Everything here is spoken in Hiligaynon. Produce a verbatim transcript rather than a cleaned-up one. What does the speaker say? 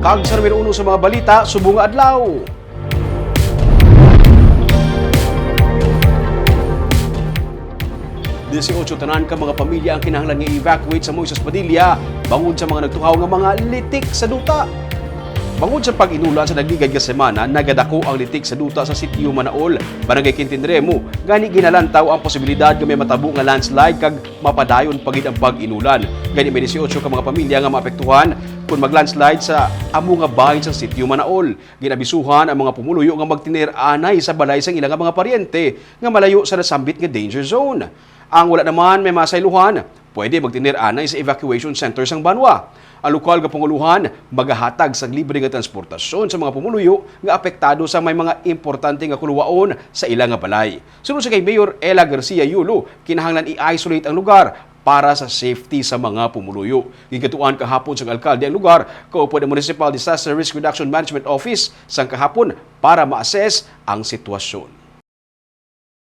Tag sa numero uno sa mga balita subong nga adlaw. Dieciocho tanan ka mga pamilya ang kinahanglan nga i-evacuate sa Moises Padilla bangod sa mga nagtuhaw nga mga litik sa duta. Bangod sa pag-inulan sa nagligad nga semana, nagadako ang litik sa duta sa Sitio Manaol, Barangay Quintin Remo. Gani, ginalantaw ang posibilidad nga may matabo nga landslide kag mapadayon pa gid ang pag-inulan. Gani, may dieciocho ka mga pamilya nga maapektuhan kon mag-landslide sa amo nga bahin sa Sitio Manaol. Ginabisuhan ang mga pumuluyo nga magtinir anay sa balay sang ila nga mga paryente nga malayo sa nasambit nga danger zone. Ang wala naman may masaylohan, pwede magtinir anay sa evacuation center sang banwa. Ang lokal nga panguluhan magahatag sang libre nga transportasyon sa mga pumuluyo nga apektado sa may mga importante nga kuluwaon sa ila nga balay. Suno sa kay Mayor Ella Garcia Yulo, kinahanglan i-isolate ang lugar para sa safety sa mga pumuluyo. Ginkadtuan kahapon sang alkalde ang lugar, kaupod ang Municipal Disaster Risk Reduction Management Office sang kahapon para ma-assess ang sitwasyon.